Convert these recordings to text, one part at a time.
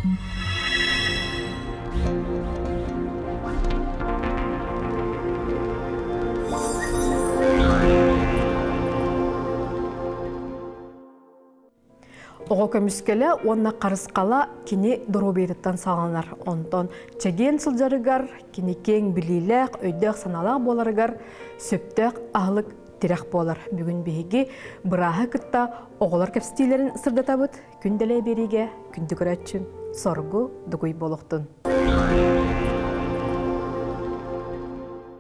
Оҕо көмүскэлэ уонна харысхала кини доруобуйатыттан саҕаланар. Онтон чэгиэн сылдьарыгар, кини киэҥ билиилээх, өйдөөх-санаалаах буоларыгар сөптөөх аһылык тирэх буолар. Бүгүн биһиги бырааһы кытта оҕолор кэпсэтиилэрин сырдатабыт. Күн дэлэй биэриигэ күндү көрөөччүм соргу дугуй буолуохтун.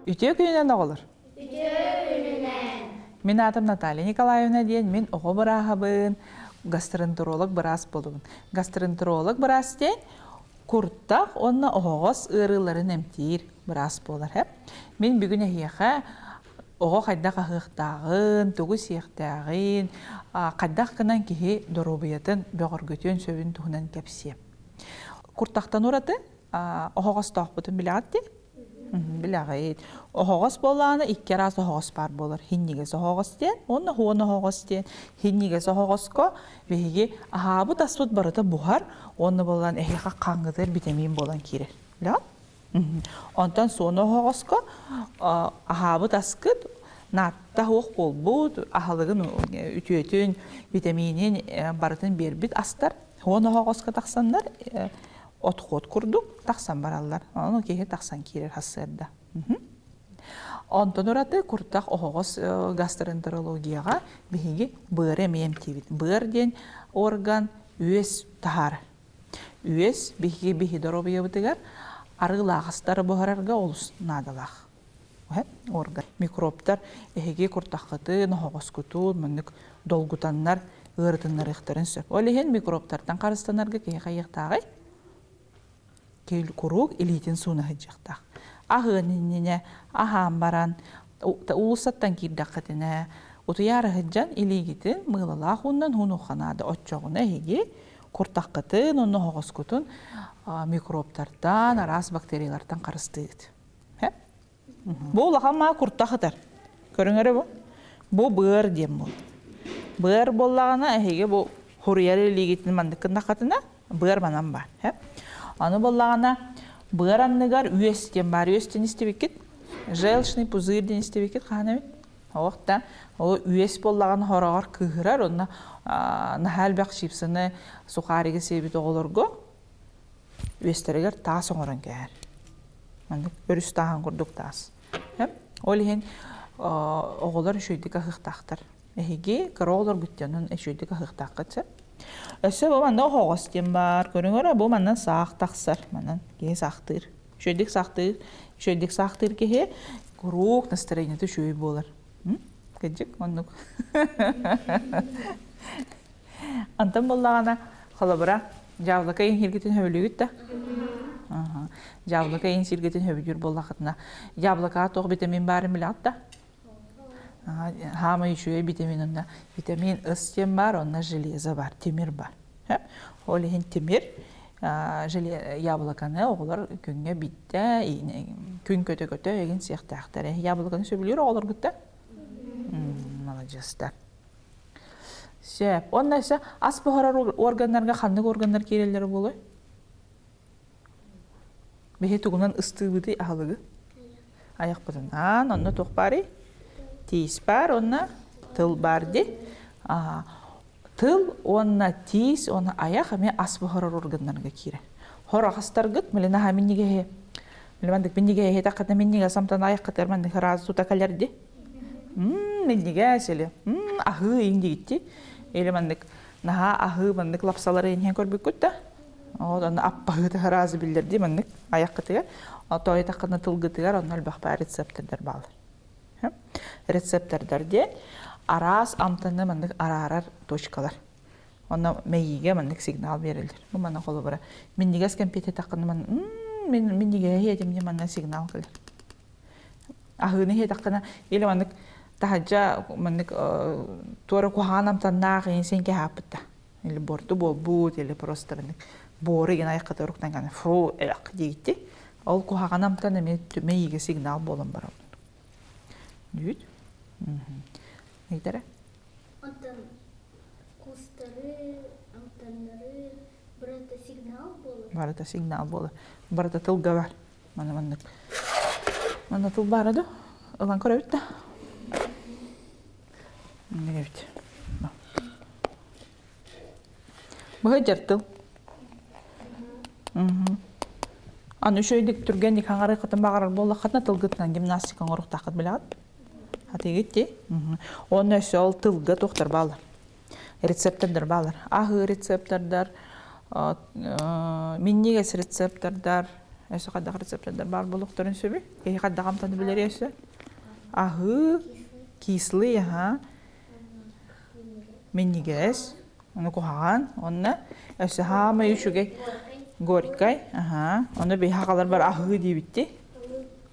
Үтүө күнүнэн оҕолор! Үтүө күнүнэн! Мин аатым Наталья Николаевна диэн, мин оҕо бырааһабын, гастроэнтеролог быраас буолабын. Гастроэнтеролог быраас диэн куртах уонна оһоҕос ыарыыларын эмтиир быраас буолар. Мин бүгүн эһиэхэ оҕо хайдах аһыахтааҕын, тугу сиэхтээҕин, хайдах гынан киһи доруобуйатын бөҕөргөтүөн сөбүн туһунан кэпсиэм. Куртахтан ураты оһоҕостоохпутун билэҕит дии? Билэҕит. Оһоҕос буоллаҕына икки араас оһоҕос баар буолар. Хинньигэс оһоҕос диэн уонна хуон оһоҕос диэн. Хинньигэс оһоҕоско биһиги аһаабыт аспыт барыта буһар уонна буолан эһиэхэ хаҥҥытыгар битэмиин буолан киирэр. Билэҕит? Онтон суон оһоҕоско аһаабыт аскыт наатта суох буолбут, аһылыгын үтүөтүн, битэмиинин барытын биэрбит астар суон оһоҕоско тахсаннар отход курдук тахсан бараллар. Онон киһи тахсан киирэр сарсыарда. Онтон ураты куртах оһоҕос гастроэнтерологияҕа биһиги быары эмиэ эмтиибит. Быар диэн орган үөс таһаарар. Үөс биһиги биһи доруобуйабытыгар арыылаах астары буһарарга олус наадалаах. Орган. Микробтар эһиги куртаххытын, оһоҕоскутун маннык долгутаннар ыарытыннарыахтарын сөп. Ол иһин микробтартан харыстанарга киһи хайыахтааҕый? Куруук илиитин сууна сылдьыахтаах. Аһыан иннинэ аһаан баран уулуссаттан киирдэххитинэ утуйаары сылдьан илиигитин мыылалаах ууннан уунуохха наада. Оччоҕуна эһиги куртаххытын уонна оһоҕоскутун микробтартан, араас бактериялартан харыстыыгыт. Бу улахан маа куртах ытар. Көрүҥ эрэ бу. Бу быар диэн бу. Быар буоллаҕына эһиги бу хуруйар илиигитин маннык гыннаххытына быар манан баар. Аны буоллаҕына быар анныгар үөс диэн баар. Үөс диэн истибиккит? Желчный пузырь диэн истибиккит хаһан эбит? Оох да ол үөс буоллаҕына хороҕор кыыһырар онно наһаа элбэх чипсыны сухаригы сиэбит оҕолорго үөстэригэр таас оҥорон кээһэр. Маннык өрүс тааһын курдук таас. Ол иһин оҕолор үчүгэйдик аһыахтаахтар. Эһиги кыра оҕолоргут дьонун үчүгэйдик аһыахтааххыт сөп. Өссө бу манна оһоҕос диэн баар. Көрүҥ эрэ, бу манна саах тахсар. Манан киһи саахтыыр. Үчүгэйдик саахтыыр, үчүгэйдик саахтыыр киһи куруук настроениета үчүгэй буолар. Кырдьык, оннук. Антон буоллаҕына, холобура, дьаабылыка иҥ сиргитин хөбүлүүгүт да? Дьаабылыка иҥ сиргитин хөбүлүүр буоллаххытына, дьаабылыкаҕа туох витамин баарын билэҕит да? Хаамай үчүгэй витамин онно витамин С диэн баар, онно железо баар, тимир баар. Ол иһин тимир яблоканы оҕолор күҥҥэ биирдэ күн көтө-көтө эгин сиэхтээхтэр. Яблоканы сөбүлүүр оҕолоргут да? Маладьыастар. Сөп. Уонна өссө ас буһарар органнарга ханнык органнар киирэллэрэ буолуой? Биһи тугунан ыстыыбытый аһылыгы? Айахпытынан. Онно туох баарый? Тиис баар уонна тыл баар дии. Тыл уонна тиис уонна айах эмиэ ас буһарар органнарга киирэр. Хор астаргыт милина наһаа минньигэһи мандык минньигэһи иһитэххитинэ минньигэс амтан айаххытыгар маннык ыраас тута кэлэр дии. Минньигэс или аһыы иҥ диигитти. Или маннык наһаа аһыы маннык лапсалары иҥһэн көрбүккүт да ол онно аппаһыыта ыраас биллэр дии маннык айаххытыгар. Тоойутаххына тылгытыгар онно элбэх баар рецептордар бааллар. Рецептордар диэн араас амтаны маннык араарар точкалар. Онно мэйиигэ маннык сигнал биэрэллэр. Бу манна холобура минньигэс кэмпиэти таххына ман мин минньигэһи этим диэн манна сигнал кэлэр. Аһыыны иһиэтэххинэ или маннык таһырдьа маннык туора куһаҕан амтаннаах иин син кэһааппыт да. Или борту буолбут, или просто маннык буору игин айаххыта уруктан гана фу элэх диигитти. Ол куһаҕан амтан эмиэ мэйиигэ сигнал буолан барар. Дүүт. Ыйтара. Онтон кустары, амтаннары бырата сигнал. Барыта сигнал буолар. Барыта тылга бар. Мана маннык. Манна тыл баара ду? Ылан көрөбүт да. Маннык эбит. Быһа тыл. Аны үчүгэйдик түргэнник хаҥарыаххытын баҕарар буоллаххытына тылгытынан гимнастика оҥоруохтааххыт билэҕит? Хатыыгыт дии. Уонна өссө ол тылга туохтар бааллар. Рецептордар бааллар. Аһыы рецептордар, минньигэс рецептордар, өссө хайдах рецептордар баар буолуохтарын сөбүй? Киһи хайдах амтаны билэр өссө? Аһыы, кислый, аһа, минньигэс, ону куһаҕан, онно өссө хаамай үчүгэй горькай, аһа, ону биһи хахалар бар аһыы диэбитти.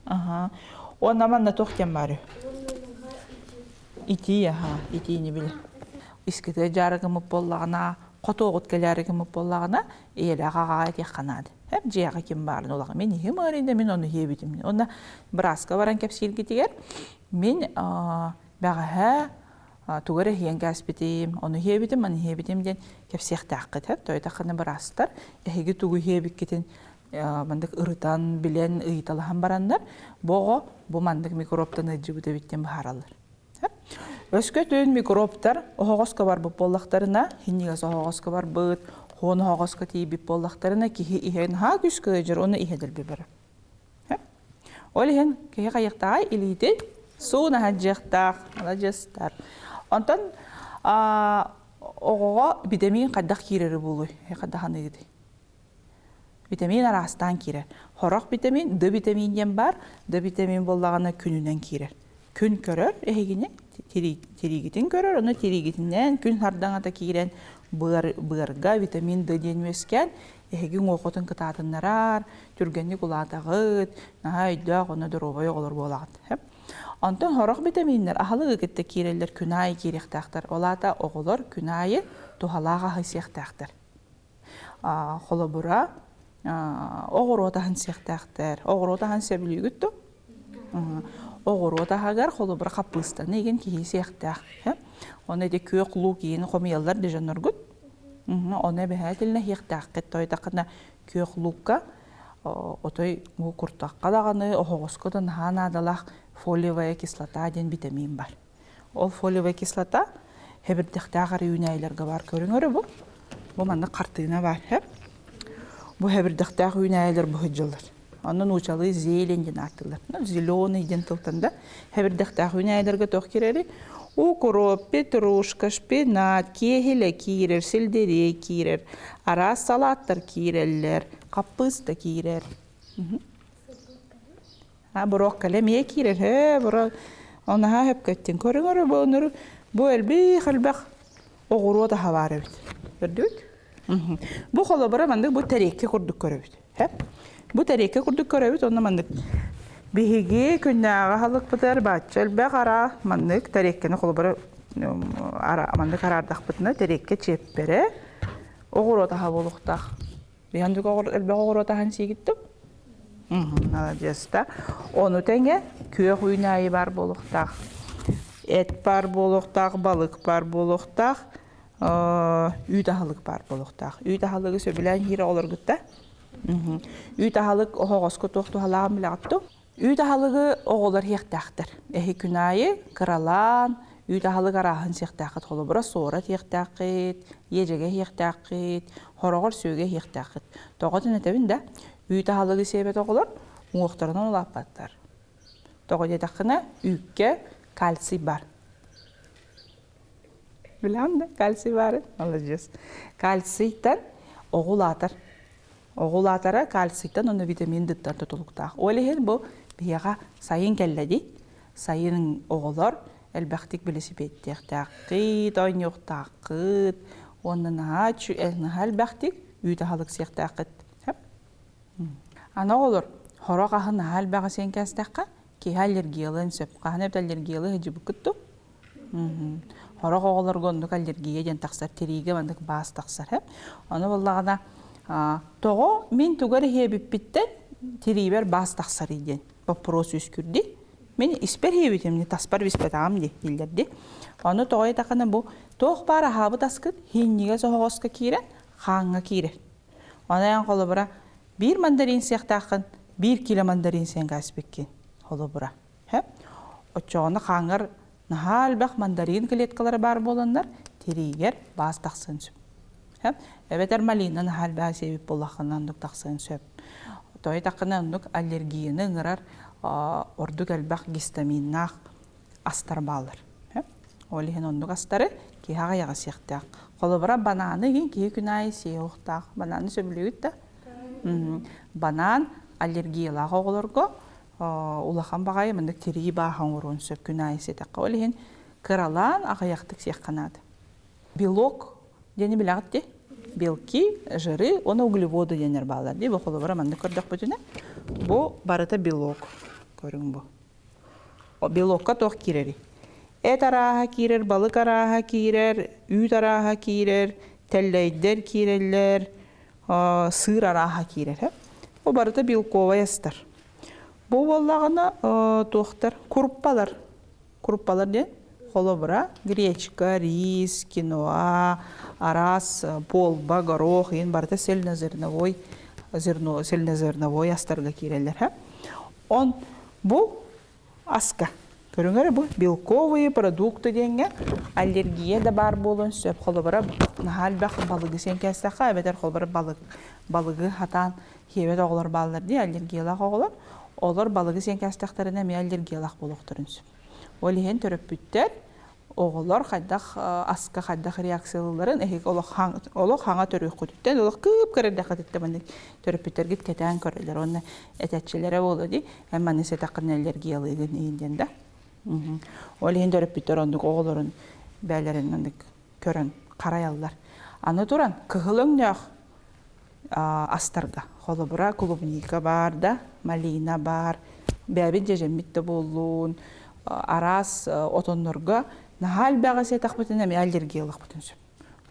Аһа. Уонна манна туох диэн баар Итии аһа, итиини билэр. Искитэ дьаарыгымыт буоллаҕына, хотуоҕут кэлээригиммит буоллаҕына, ийэлээх аҕаҕа этиэххэ наада. Эп дьиэҕэ ким баарын улахан мин иһим ыарыйда, мин ону иһиэбитим. Онно бырааска баран кэпсииргитигэр мин бэҕэһээ тугу эрэ иһийэн кээспитим, ону иһиэбитим, маны иһиэбитим диэн кэпсиэхтээххит. Эп тойтаххына быраастар эһиги тугу иһиэбиккитин маннык ырытан, билэн, ыйыталаһан бараннар, бу оҕо бу маннык микробтан ыалдьыбыт эбит диэн быһаараллар. Өскөтүн микробтар оһоҕоско барбыт буоллахтарына, хинньигэс оһоҕоско барбыт, хуон оһоҕоско тиийбит буоллахтарына, киһи иһэн наһаа күүскэ ыалдьар, уонна иһэ дэлби барар. Ол иһин киһи хайыахтааҕый илиитин суун аһадьыахтаах, маладьыастар. Онтон оҕоҕо витамин хайдах киирэрэ буолуой? Хайдах аныыгытый? Витамин араастаан киирэр. Хорох витамин, Д витамин диэн баар. Д витамин буоллаҕына күнүнэн киирэр. Күн көрөр эһигини, тириигитин көрөр, ону тириигитинэн күн сардаҥата киирэн быар, быарга витамин Д диэн үөскээн эһиги уҥуоххутун кытаатыннарар, түргэнник улаатаҕыт, наһаа өйдөөх уонна доруобай оҕолор буолаҕыт. Онтон сорох витаминнэр аһылыгы кытта киирэллэр, күн аайы киириэхтээхтэр. Ол аата оҕолор күн аайы туһалаах аһы сиэхтээхтэр. Холобура, оҕуруот аһын сиэхтээхтэр. Оҕуруот аһын сөбүлүүгүт дуо? Оҕуруот аһыгар холобура хаппыыстаны игин киһи сиэхтээх. Оны ити күөх луук иини хомуйаллар дежоноргут. Оны эбэһээтилинэ иһиэхтээххит. Тойтаххына күөх луукка отой куртахха даҕаны, оһоҕоско да наһаа наадалаах фолиевая кислота диэн витамин бар. Ол фолиевая кислота хэбирдэхтээх эрэ үүнээйилэргэ баар көрүҥ бу. Бу маннык хартыына баар хэп. Бу хэбирдэхтээх үүнээйилэр бу сылдьаллар. Онно нуучалыы зелень диэн ааттыыллар. Ну, зеленый диэн тылтан да хэбирдэхтээх үүнээйилэргэ туох киирэри? Укроп, петрушка, шпинат, киэһилэ киирэр, сельдерей киирэр, араас салааттар киирэллэр, хаппыыста киирэр. А брокколи эмиэ киирэр ээ бро онаһаа сөпкө көрүҥ эрэ бу онору бу элбэх элбэх оҕуруот аһа баар эбит көрдүгүт бу холобура маннык бу тэриэккэ курдук көрөбүт бу тэриэккэ курдук көрөбүт онно маннык биһиги күннээҕи аһылыкпытыгар баачча элбэх араа маннык тэриэккэни холобура маннык араардахпытына тэриэккэ чиэппэрэ оҕуруот аһа буолуохтаах Биһиэхэ элбэх оҕуруот аһын сиигиттим. Маладьыаста. Ону тэҥэ күөх үүнээйи баар буолуохтаах. Эт баар буолуохтаах, балык баар буолуохтаах, үүт аһылык баар буолуохтаах. Үүт аһылыгы сөбүлээн иһиир оҕолоргут да? Үүт аһылык оһоҕоско туох туһалааҕын билэҕит дуо? Үүт аһылыгы оҕолор иһиэхтээхтэр. Эһи күн аайы кыралаан үүт аһылык арааһын сиэхтээххит. Холобура, суорат иһиэхтээххит, иэдьэгэ иһиэхтээххит, хороҕор сүөгэ иһиэхтээххит. Тоҕо диэн этэбин да, үүт аһылыгы сиэбэт оҕолор уҥуохтарынан улааппаттар. Тоҕо диэтэххинэ, үүккэ кальций бар. Билэҕин да, кальций баарын? Маладьыас. Кальцийтан оҕо улаатар. Оҕо улаатара кальцийтан уонна витамин D-тан тутулуктаах. Ол иһин бу биһиэхэ сайын кэллэ дии. Сайын оҕолор элбэхтик билисипиэттиэхтээххит, оонньуохтааххыт уонна наһаа наһаа элбэхтик үүт аһылык сиэхтээххит. Аны оҕолор сорох аһы наһаа элбэҕи сиэн кээстэххэ киһи аллергиялыан сөп. Хаһан эбит аллергиялыы сылдьыбыккыт дуу? Сорох оҕолорго оннук аллергия диэн тахсар, тириигэ маннык баас тахсар. Ону буоллаҕына тоҕо мин тугу эрэ иһиэбиппиттэн тириибэр баас тахсарый диэн боппуруос үөскүүрдүй. Мин испэр иһиэбитим, таспар биспэтэҕим дии дииллэрди. Ону тоҕо диэтэххинэ бу туох баар аһаабыт аскыт хиинньигэс оһоҕоско киирэн хааҥҥа киирэр. Онон холобура биир мандарин сиэхтааххын, биир кило мандарин сиэн кээспиккин холобура. Оччоҕуна хааҥҥар наһаа элбэх мандарин клеткалара баар буоланнар тириигэр баас тахсыан сөп. Эбэтэр малина наһаа элбэҕи сиэбит буоллаххына оннук тахсыан сөп. Тоҕо таххына оннук аллергияны ыҥырар ордук элбэх гистаминнаах астар бааллар. Ол иһин оннук астары киһи аҕыйаҕы сиэхтээх. Холобура, банааны иһин киһи күн аайы сиэ уохтаах. Банааны сөбүлүүгүт да? Банаан аллергиялаах оҕолорго улахан баҕайы маннык тирии бааһа оҥоруон сөп күн аайы сиэтэххэ. Ол иһин кыралаан аҕыйахтык сиэххэ наада. Белок диэни билэҕит дии? Белки, жиры уонна углеводы диэннэр бааллар дии. Бу холобура маннык көрдөхпүтүнэ, бу барыта белок. Көрүҥ бу. Белокка туох киирэрий? Эт арааһа киирэр, балык арааһа киирэр, үүт арааһа киирэр, тэллэйдэр киирэллэр, сыыр арааһа киирэр. Бу барыта белковай астар. Бу буоллаҕына туохтар? Куруппалар. Куруппалар диэн холобура гречка, рис, киноа, араас полба, горох, иин барыта цельнозерновой зерно, цельнозерновой астарга киирэллэр. Он бу аска көрүҥэр бу белковые продукты диэҥҥэ аллергия да баар буолуон сөп. Холобура наһаа элбэх балыгы сиэн кээстэххэ эбэтэр холобура балык балыгы хатаан хиэбэт оҕолор бааллар дии аллергиялаах оҕолор. Олор балыгы сиэн кээстэхтэринэ эмиэ аллергиялаах буолуохтарын сөп. Ол иһин төрөппүттэр оҕолор хайдах аска хайдах реакциялыылларын эһиги олох олох хаҥа төрүөххүтүттэн олох кыып кэрэрдэххититтэн маннык төрөппүттэргит кэтээн көрөллөр уонна этээччилэрэ буолуо дии эн манны сэтэххинэ аллергиялыыгын иин диэн да ол иһин төрөппүттэр оннук оҕолорун бээлэрин маннык көрөн харайаллар аны туран кыһыл өҥнөөх астарга холобура клубника баар да малина баар бэйэбит дьэдьэммит да буоллун араас отоннорго наһаа элбэҕи сиэтэхпитинэ эмиэ аллергиялыахпытын сөп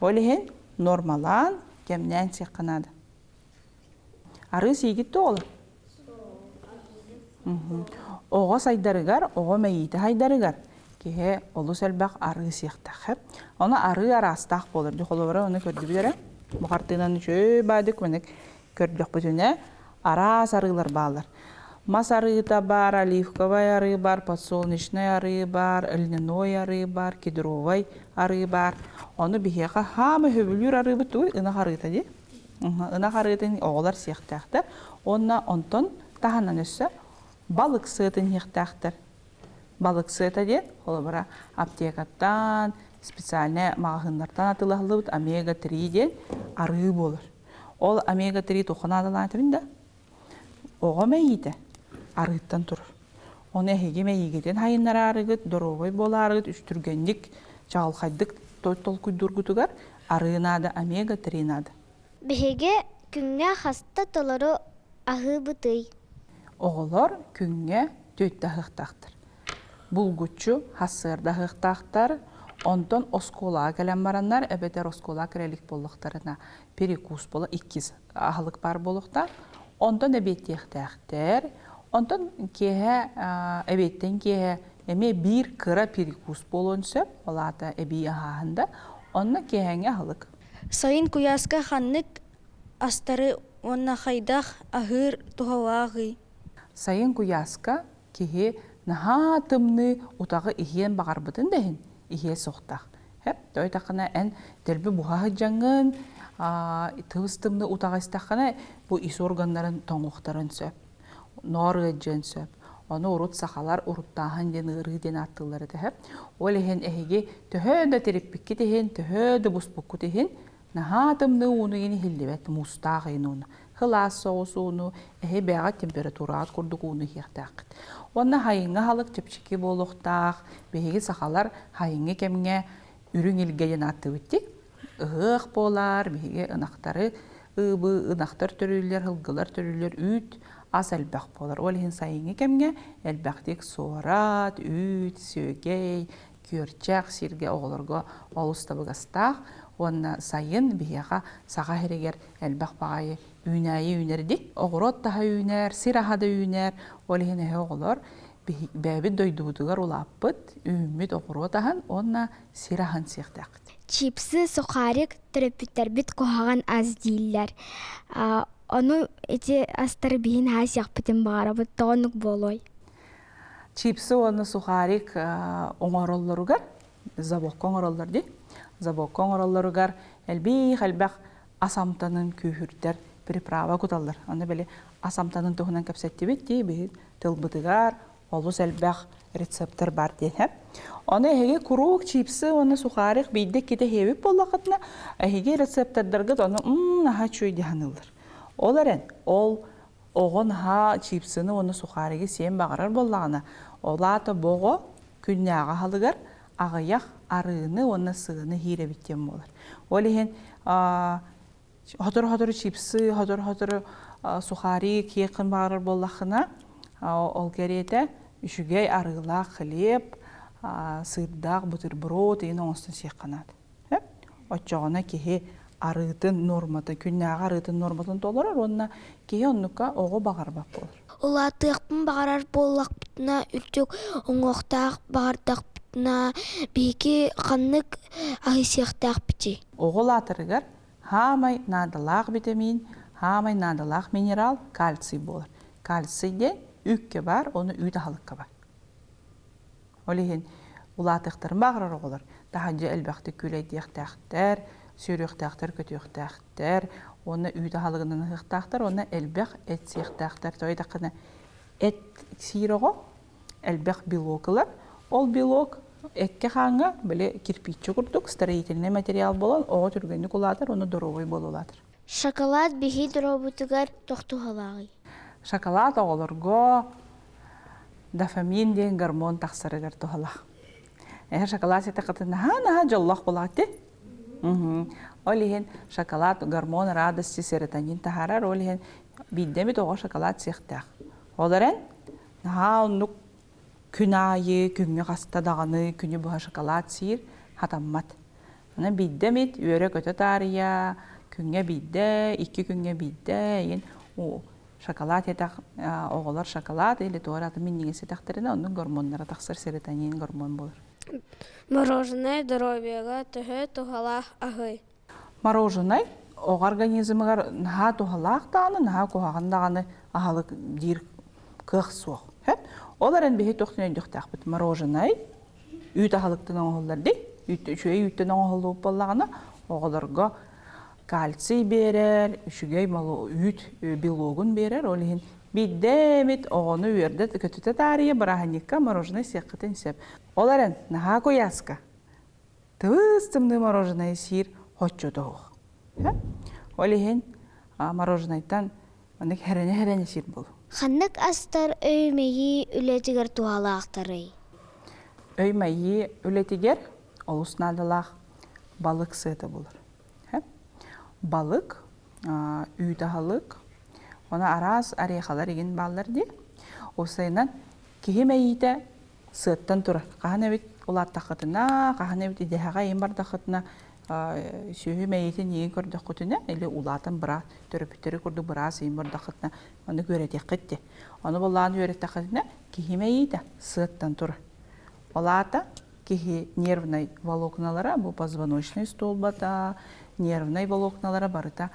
ол иһин нормалаан кэмнээн сиэххэ наада арыы сиигит дуо оҕолор оҕо сайдарыгар оҕо мэйиитэ сайдарыгар киһи олус элбэх арыы сиэхтээх. Ону арыы араастаах буолар. Дьэ холобура ону көрдүбүт эрэ. Бу хартыынаны үчүгэй баадык маннык көрдөхпүтүнэ араас арыылар бааллар. Мас арыыта баар, оливковай арыы баар, подсолнечный арыы баар, льняной арыы баар, кедровай арыы баар. Ону биһиэхэ хаама сөбүлүүр арыыбыт тугуй? Ынах арыыта дии. Ынах арыытын оҕолор сиэхтээхтэр. Уонна онтон таһынан өссө балык сыатын иһиэхтээхтэр. Балык сыата диэн, холобура, аптекаттан, специальнай маҕаһыыннартан атыылаһыллыбыт омега-3 диэн арыы буолар. Ол омега-3 туохха наадалаан этэбин да? Оҕо мэйиитэ арыыттан турар. Ону эһиги мэйиигитин хайыннараарыгыт, доруобай буолаарыгыт, үстүргэнник, чаҕылхайдык толкуйдуургутугар арыы наада, омега-3 наада. Биһиги күҥҥэ хаста толору аһыыбытый? Оҕолор күҥҥэ түөттэ аһыахтаахтар. Булгуччу сарсыарда аһыахтаахтар, онтон оскуолаҕа кэлэн бараннар эбэтэр оскуолаҕа кэлэ илик буоллахтарына перекус буола иккис аһылык баар буолуохтаах. Онтон эбиэттиэхтээхтэр. Онтон киэһэ эбиэттэн киэһэ эмиэ биир кыра перекус буолуон сөп, ол аата эбии аһааһын да. Онно киэһээҥҥи аһылык. Сайын куйааска ханнык астары уонна хайдах аһыыр туһалааҕый? Сайын куйааска киһи наһаа тымныы утаҕы иһиэн баҕарбытын да иһин иһиэ суохтаах. Хэп, тойтаххына эн дэлби буһа сылдьаҥҥын тыбыс тымныы утаҕы истэххинэ бу ис органнарын тоҥуохтарын сөп, ноор ыалдьыан сөп. Ону урут сахалар уруттааһын диэн ыарыы диэн ааттыыллар этэ. Хэп. Ол иһин эһиги төһө да тириппиккит иһин, төһө да буспуккут иһин Наһаа тымныы ууну иин иһиллибэт, муустаах иин ууну. Сылаас соҕус ууну, эһи бэйэҕит температураҕыт курдук ууну иһиэхтээххит. Уонна хайыҥҥа аһылык чэпчэки буолуохтаах. Биһиги сахалар хайыҥҥы кэмҥэ үрүҥ илгэ диэн ааттыыбыт дии. Ыһыах буолар, биһиги ынахтары ыыбы, ынахтар төрүүллэр, сылгылар төрүүллэр, үүт, ас элбэх буолар. Ол иһин сайыҥҥы кэмҥэ элбэхтик суорат, үүт, сүөгэй, күөрчэх сиргэ оҕолорго олус табыгастаах уонна сайын биһиэхэ Саха сиригэр элбэх баҕайы үүнээйи үүнэр дии. Оҕуруот таһа үүнэр, сир аһа да үүнэр. Ол иһин эһи оҕолор бэйэбит дойдубутугар улааппыт, үүммүт оҕуруот аһын уонна сир аһын сиэхтээххит. Чипсы, сухарик төрөппүттэрбит куһаҕан ас дииллэр. Ону ити астары биһин аһа сиэхпитин баҕарабыт. Тоҕо оннук буолуой? Чипсы уонна сухарик оҥороллоругар, заводка оҥороллор дии. Заводка оҥороллоругар элбиих элбэх ас амтанын күүһүрдэр приправа куталлар. Аны били ас амтанын туһунан кэпсэттибит дии, биһи тылбытыгар олус элбэх рецептэр бар диэн. Ону эһиги куруук чипсы уонна сухарик биирдэ иккитэ иһиэбит буоллаххытына, эһиги рецептордаргыт ону наһаа үчүгэй дии саныыллар. Ол эрэн, ол оҕо наһаа чипсыны уонна сухаригы сиэн баҕарар буоллаҕына, ол аата бу оҕо күннээҕи аһылыгар аҕыйах арыыны уонна сыаны иһиир эбит диэн буолар. Ол иһин Сотору-сотору чипсы, сотору-сотору сухари киэххин баҕарар буоллаххына, ол кэриэтэ үчүгэй арыылаах хлеб, сыырдаах бутерброд иһин оҥостон сиэххэ наада. Оччоҕуна киһи арыытын нуорматын, күннээҕи арыытын нуорматын толорор уонна киһи оннукка оҕо баҕарбат буолар. Улаатыахпын баҕарар буоллахпытына, үрдүк уҥуохтаах баҕардахпытына, биһиги ханнык аһы сиэхтээхпитий? Оҕо улаатарыгар Хаамай наадалаах битэмиин, хаамай наадалаах минерал кальций буолар. Кальций диэн үүккэ баар, ону үүт аһылыкка бар. Ол иһин улаатыахтарын баҕарар оҕолор таһырдьа элбэхтик күүлэйдиэхтээхтэр, сүүрүөхтээхтэр, көтүөхтээхтэр, уонна үүт аһылыгынан аһыахтаахтар, уонна элбэх эт сиэхтээхтэр. Тоҕо диэтэххинэ эт сиир оҕо элбэх белок ылар. Ол белок эккэ-хааҥҥа били кирпииччэ курдук строительный материал буолан оҕо түргэнник улаатар уонна доруобай буола улаатар. Шоколад биһи доруобутугар туох туһалааҕый? Шоколад оҕолорго дофамин диэн гормон тахсарыгар туһалаах. Эһэ шоколад ситэххитинэ наһаа-наһаа дьоллоох буолаҕыт Ол иһин шоколад гормон радости серотонин таһаарар, ол иһин биирдэ эмит оҕо шоколад сиэхтээх. Ол эрэн Наһаа оннук күн аайы, күҥҥэ хаста даҕаны күнү быһа шоколад сиир хатаммат. Онон биирдэ эмит үөрэ-көтө таарыйа, күҥҥэ биирдэ, икки күҥҥэ биирдэ эйин шоколад этэх оҕолор шоколад или туора атын минньигэс этэхтэринэ оннук гормоннара тахсар серотонин гормон буолар. Мороженое доруобуйаҕа төһө туһалаах аһый? Мороженай оҕо организмыгар наһаа туһалаах даҕаны, наһаа куһаҕан даҕаны аһылык диир кыах суох. Ол эрэн биһи туох өйдүөхтээхпит. Мороженай үүт аһылыктан оҥоһуллар дии. Үүт үчүгэй үүттэн оҥоһуллубут буоллаҕына, оҕолорго кальций биэрэр, үчүгэй үүт белогун биэрэр. Ол иһин биирдэ эмит оҕону үөрдэ көтүтэ таарыйа бырааһынньыкка мороженай сиэххитин сөп. Ол эрэн наһаа куйааска Тыбыс-тымныы мороженайы сиир хоччото суох. Ол иһин мороженайтан маннык хэрэнэ-хэрэнэ сиир буолу. Ханнык астар өй-мэйии үлэтигэр туһалаахтарый? Өй-мэйии үлэтигэр олус наадалаах балык сыата булар. Балык, үүт аһылык, она араас орехалар игин бааллар дии. Уопсайынан киһи мэйиитэ сыаттан турар. Хаһан эбит улааттаххытына, хаһан эбит идэһэҕэ иһин бардаххытына, сүөһү мэйиитин иһин көрдөххүтүнэ, или улаатан быраас, төрөппүттэри курдук быраас иһин бардаххытына, ону үөрэтиэххит дии. Ону былаан үөрэттэххитинэ, киһи мэйиитэ сыаттан турар. Ол аата киһи нервнай волокналара, бу позвоночный столбата, нервнай волокналара барыта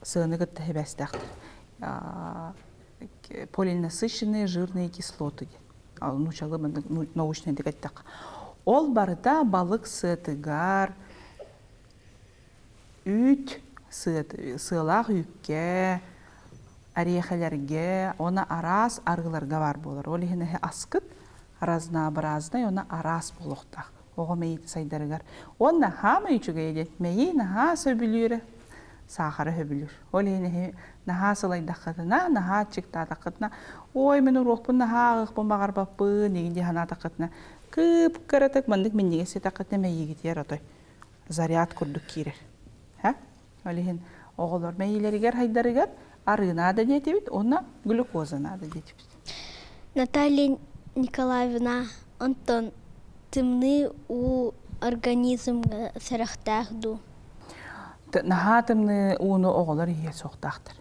сыаны кытта сибээстээхтэр. Полинасыщенные жирные кислоты диэн. Нуучалыы научный эттэххэ. Ол барыта балык сыатыгар, үүт сыалаах үүккэ, ориэхэлэргэ, уонна араас арыыларга баар буолар. Ол иһин эһи аскыт разнообразнай уонна араас буолуохтаах. Оҕо мэйиитэ сайдарыгар. Уонна хаамай үчүгэйэ диэн мэйии наһаа сөбүлүүрэ, саахары сөбүлүүр. Ол иһин эһи наһаа сылайдаххытына, наһаа аччыктаатаххытына, ой, мин уруокпун наһаа ааҕыахпын баҕарбаппын, игин дии санаатаххытына, кып-кыратык маннык минньигэс ситэххитинэ мэйиигитигэр отой заряд курдук киирэр. Һэ? Ол иһин оҕолор мэйиилэригэр хайдарыгар арыы наада диэтибит уонна глюкоза наада диэтибит. Наталья Николаевна, онтон тымныы уу организмҥа сэрэхтээх дуу? Наһаа тымныы ууну оҕолор иһиэ суохтаахтар.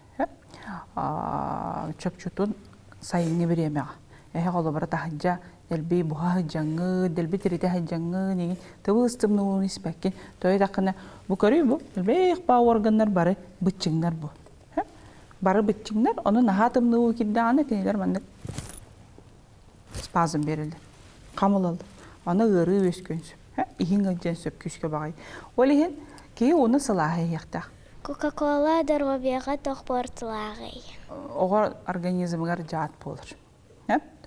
Чопчутун сайыҥҥы бириэмэҕэ. Эһэ холобура таһырдьа Дэлби буһа сылдьаҥҥын, дэлби тиритэ сылдьаҥҥын, игин тыбыс тымныы испэккин. Тоҕо диэтэххинэ, бу көрүй бу, элбэх баа органнар бары быччыҥнар бу. Бары быччыҥнар, ону наһаа тымныы уу киирдэҕинэ кинилэр маннык спазм биэрэллэр. Хам ылаллар. Аны ыарыы үөскүөн сөп. Иһиҥ ыалдьыан сөп күүскэ баҕайы. Ол иһин киһи ууну сылааһы иһиэхтээх. Кока-кола доруобуйаҕа туох буортулааҕый? Оҕо организмыгар дьаат буолар.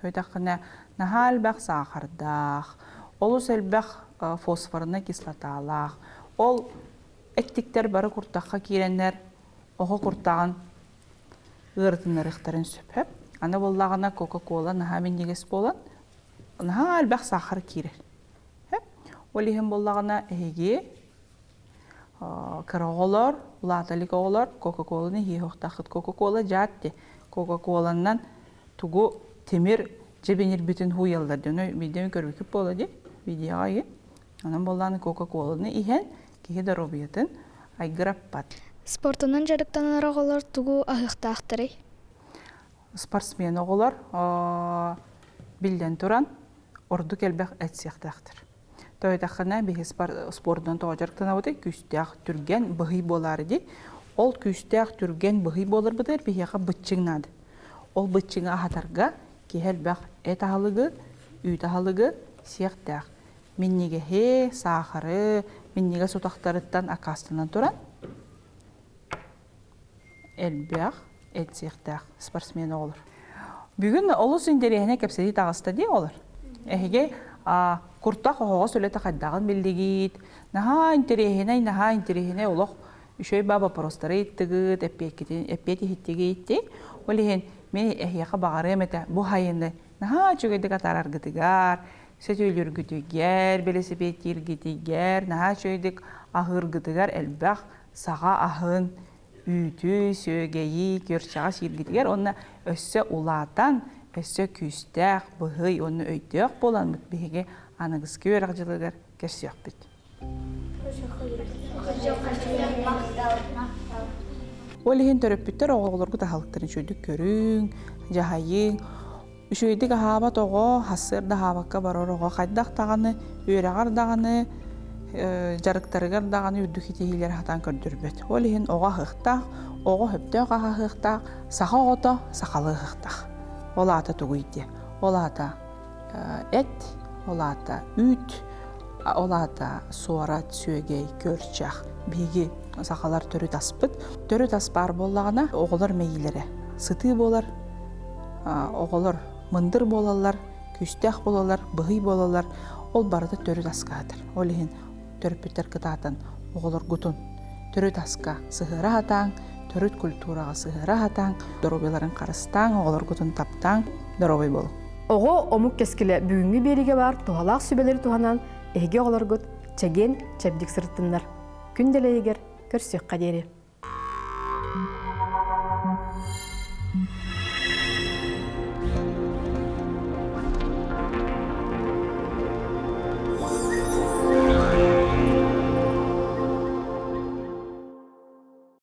Тойтаххына наһаа элбэх саахардаах, олус элбэх фосфорнай кислоталаах. Ол эттиктэр бары куртахха киирэннэр оҕо куртаҕын ыарытыннарыахтарын сөп. Аны буоллаҕына Кока-кола наһаа минньигэс буолан, наһаа элбэх саахар киирэр. Ол иһин буоллаҕына эһиги кыра оҕолор, улаата илик оҕолор Кока-коланы иһиэхтааххыт. Кока-кола дьаат дии. Кока-коланнан тугу тимир дьэбинирбитин һууйаллар дии. Ону видео көрбүккүт буолла дии. Видеоҕа иһин. Онон буоллаҕына Кока-коланы иһэн киһи доруобуйатын айгыраппат. Спортунан дьарыктанар оҕолор тугу аһыахтаахтарый? Спортсмен оҕолор биллэн туран ордук элбэх эт сиэхтээхтэр. Тоойдоххуна биһи спордунан тоҕо дьарыктанабытый? Күүстээх, түргэн, быһый буолаары дии. Ол күүстээх, түргэн, быһый буоларбытыгар биһиэхэ быччыҥ наада. Ол быччыҥы аһатарга киһи элбэх эт аһылыгы, үүт аһылыгы сиэхтээх. Минньигэһи, саахары, минньигэс утахтарыттан аккаастанан туран элбэх эт сиэхтээх спортсмен оҕолор. Бүгүн олус интэриэһинэй кэпсэтии таҕыста дии оҕолор. Эһиги куртах оһоҕос үлэтэ хайдаҕын биллигит. Наһаа интэриэһинэй, наһаа интэриэһинэй олох үчүгэй баа боппуруостары ыйыттыгыт, эппиэккитин эппиэт иһиттигит дии. Ол иһин мин эһиэхэ баҕарыам этэ бу хайыны наһаа үчүгэйдик атаараргытыгар, сөтүөлүүргүтүгэр, бэлисипиэттииргитигэр, наһаа үчүгэйдик аһыыргытыгар элбэх саха аһын, үүтү, сүөгэйи, күөрчэҕи сииргитигэр уонна өссө улаатан, өссө күүстээх, быһый уонна өйдөөх буоламмыт биһиги аныгыскы үөрэх дьылыгар көрсүөхпүт. Ол иһин төрөппүттэр оҕолоргут аһылыктарын үчүгэйдик көрүҥ, дьаһайыҥ. Үчүгэйдик аһаабат оҕо, сарсыарда аһаабакка барар оҕо хайдах даҕаны үөрэҕэр даҕаны, дьарыктарыгар даҕаны үрдүк ситиһиилэри сатаан көрдөрбөт. Ол иһин оҕо аһыахтаах, оҕо сөптөөх аһыахтаах, саха оҕото сахалыы аһыахтаах. Ол аата тугуй диэ? Ол аата эт, ол аата үүт, ол аата суорат, сүөгэй, күөрчэх. Биһиги сахалар төрүт аспыт. Төрүт ас баар буоллаҕына, оҕолор мэйиилэрэ сытыы буолар, оҕолор мындыр буолаллар, күүстээх буолаллар, быһый буолаллар. Ол барыта төрүт аска сытар. Ол иһин төрөппүттэр кытаатан оҕолоргутун төрүт аска сыһыара сатааҥ, төрүт культураҕа сыһыара сатааҥ, доруобуйаларын харыстааҥ, оҕолоргутун таптааҥ, доруобай буолуҥ. Оҕо омук кэскилэ бүгүҥҥү биэриигэ баар туһалаах сүбэлэри туһанан эһиги оҕолоргут чэгиэн, чэбдик сырыттыннар. Күн дэлэйигэр көрсүөххэ диэри.